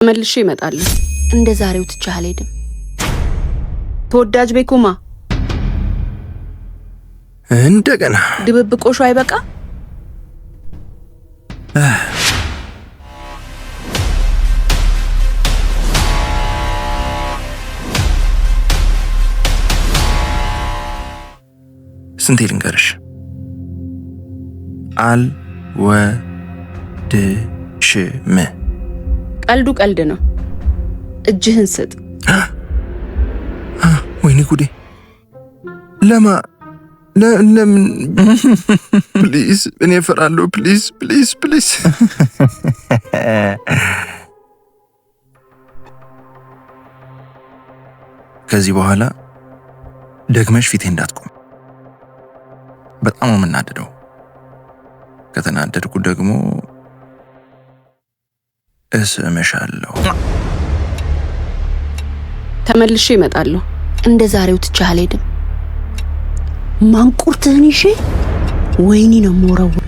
ተመልሼ እመጣለሁ። እንደ ዛሬው ትቼህ አልሄድም። ተወዳጅ ቤኩማ። እንደገና። ድብብቆሹ አይበቃ? ስንቴ ልንገርሽ? አልወድሽም። ቀልዱ ቀልድ ነው። እጅህን ስጥ። ወይኔ ጉዴ! ለማ ለምን? Please፣ እኔ እፈራለሁ። Please, please, please። ከዚህ በኋላ ደግመሽ ፊቴ እንዳትቆም። በጣም ነው የምናደደው። ከተናደድኩ ደግሞ እስምሻለሁ። ተመልሼ እመጣለሁ። እንደ ዛሬው ትቼህ አልሄድም። ማንቁርትህን ይዤ ወይኒ ነው የምወረውረው።